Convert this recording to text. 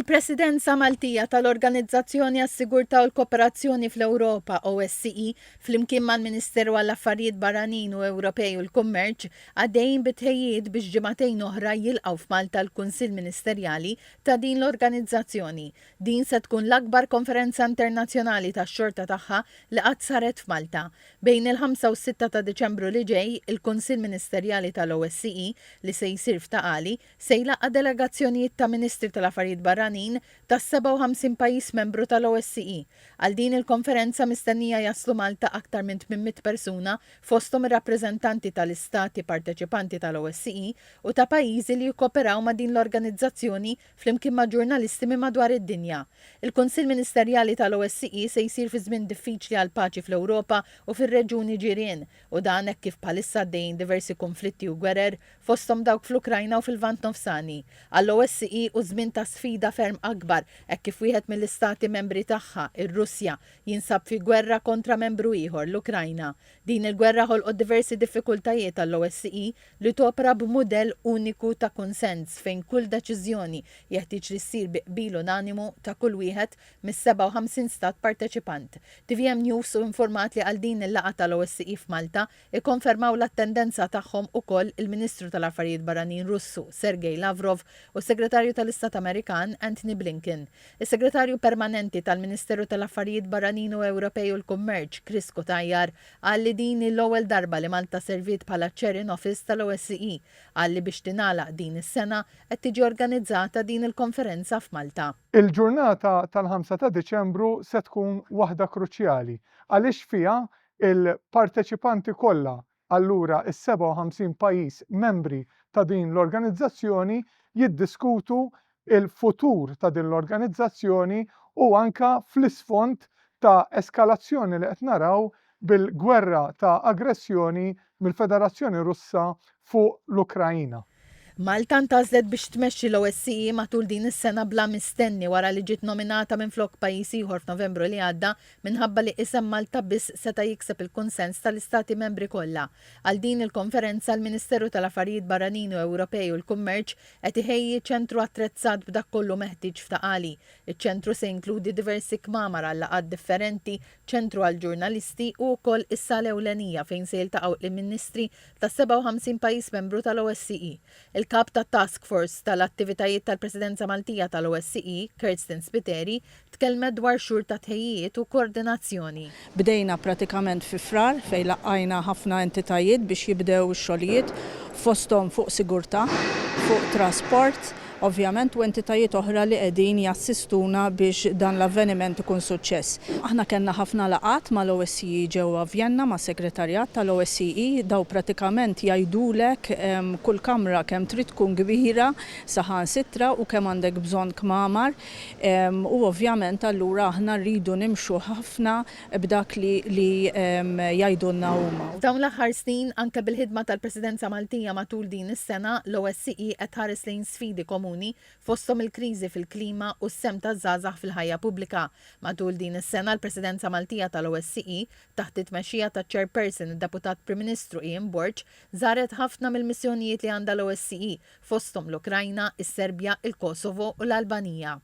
Il-Presidenza Maltija tal-Organizzazzjoni għas-Sigurtà u l-Kooperazzjoni fl-Ewropa, OSCE, flimkien mal-Ministeru għall-Affarijiet Barranin u Ewropej u l-Kummerċ, għaddejjin bi tħejjijiet biex ġimagħtejn oħra jilqgħu f'Malta l-Kunsill Ministerjali ta' din l-organizzazzjoni. Din se tkun l-akbar konferenza internazzjonali tax-xorta tagħha li qatt saret f'Malta. Bejn il-5 u s-sitta ta' Diċembru li ġej, il-Kunsill Ministerjali tal-OSCE, li se jsir f'Ta' Qali, se jlaqqa' delegazzjonijiet ta' Ministri tal-Affarijiet Barranin tas-57 pajjiż membru tal-OSCE. Għal din il-konferenza mistennija jaslu Malta aktar minn 800 persuna fosthom ir-rappreżentanti tal-istati parteċipanti tal-OSCE u ta' pajjiżi li jikkooperaw ma' din l-organizzazzjoni flimkien ma' ġurnalisti minn madwar id-dinja. Il-Kunsill Ministerjali tal-OSCE se jsir fi żmien diffiċli għall-paċi fl-Ewropa u fir-reġjuni ġirien u dan hekk kif bħalissa għaddejjin diversi kunflitti u gwerer fosthom dawk fl-Ukrajna u fil-Lvant Nofsani. Għall-OSCE hu żmien ta' sfida ferm akbar hekk kif wieħed mill-istati membri tagħha, ir-Russja, jinsab fi gwerra kontra membru ieħor, l-Ukrajna. Din il-gwerra ħolqot diversi diffikultajiet għall-OSCE li topera b'mudell uniku ta' kunsens fejn kull deċiżjoni jeħtieġ li ssir bi qbil unanimu ta' kull wieħed mis-57 stat parteċipant. Tvm News hu informat li għal din il-laqgħa tal-OSCE f'Malta Ikkonfermaw l-attendenza tagħhom ukoll il-Ministru tal-Affarijiet Barranin Russu, Sergei Lavrov, u s-Segretarju tal-Istat Amerikan, Antony Blinken. Is-Segretarju Permanenti tal-Ministeru tal-Affarijiet Barranin u Ewropej u l-Kummerċ, Chris Cutajar, qal li din hi l-ewwel darba li Malta serviet bħala Chair in Office tal-OSCE. Qal li biex tingħalaq din is-sena, qed tiġi organizzata din il-konferenza f'Malta. Il-ġurnata tal-5 ta' Diċembru se tkun waħda kruċjali għaliex fiha Il-parteċipanti kollha, allura s-57 pajjiż membri ta' din l-organizzazzjoni, jiddiskutu l-futur ta' din l-organizzazzjoni u anke fl-isfond ta' eskalazzjoni li qed naraw bil-gwerra ta' aggressjoni mill-Federazzjoni Russa fuq l-Ukraina. Malta ntgħażlet biex tmexxi l-OSCE matul din is-sena bla mistenni wara li ġiet nominata minflok pajjiż ieħor f'Novembru li għadda minħabba li isem Malta biss seta' jikseb il-kunsens tal-Istati Membri kollha. Għal din il-konferenza l-Ministeru tal-Affarijiet Barranin u Ewropej u l-Kummerċ qed iħejji ċentru attrezzat b'dak kollu meħtieġ f'Ta' Qali. Iċ-ċentru se jinkludi diversi kmamar għal laqgħat differenti, ċentru għall-ġurnalisti u wkoll is-sala ewlenija fejn se jiltaqgħu l-Ministri tas-57 pajjiż membru tal-OSCE. Il-Kap tat-Task Force tal-Attivitajiet tal-Presidenza Maltija tal-OSCE, Kirsten Spiteri, tkellmet dwar xhur ta' tħejjijiet u koordinazzjoni. Bdejna pratikament fi Frar fejn laqqajna ħafna entitajiet biex jibdew ix-xogħlijiet fosthom fuq sigurtà, fuq trasport, ovvjament u entitajiet oħra li qegħdin jassistuna biex dan l-avveniment ikun suċċess. Aħna kellna ħafna laqgħat mal-OSCE ġewwa Vjenna, mas-segretarjat tal-OSCE, daw pratikament jgħidulek kull kamra kemm trid tkun kbira saħansitra u kemm għandek bżonn kmamar u ovvjament allura aħna rridu nimxu ħafna b'dak li li jgħidulna huma. F'dawn l-aħħar snin, anke bil-ħidma tal-Presidenza Maltija matul din is-sena, l-OSCE qed tħares lejn sfidi komuni fosthom il-kriżi fil-klima u s-sehem taż-żgħażagħ fil-ħajja pubblika. Matul din is-sena l-Presidenza Maltija tal-OSCE, taħt it-tmexxija taċ-Chairperson id-Deputat Prim Ministru Ian Borg, żaret ħafna mill-missjonijiet li għandha l-OSCE fosthom l-Ukrajna, is-Serbja, il-Kosovo u l-Albanija.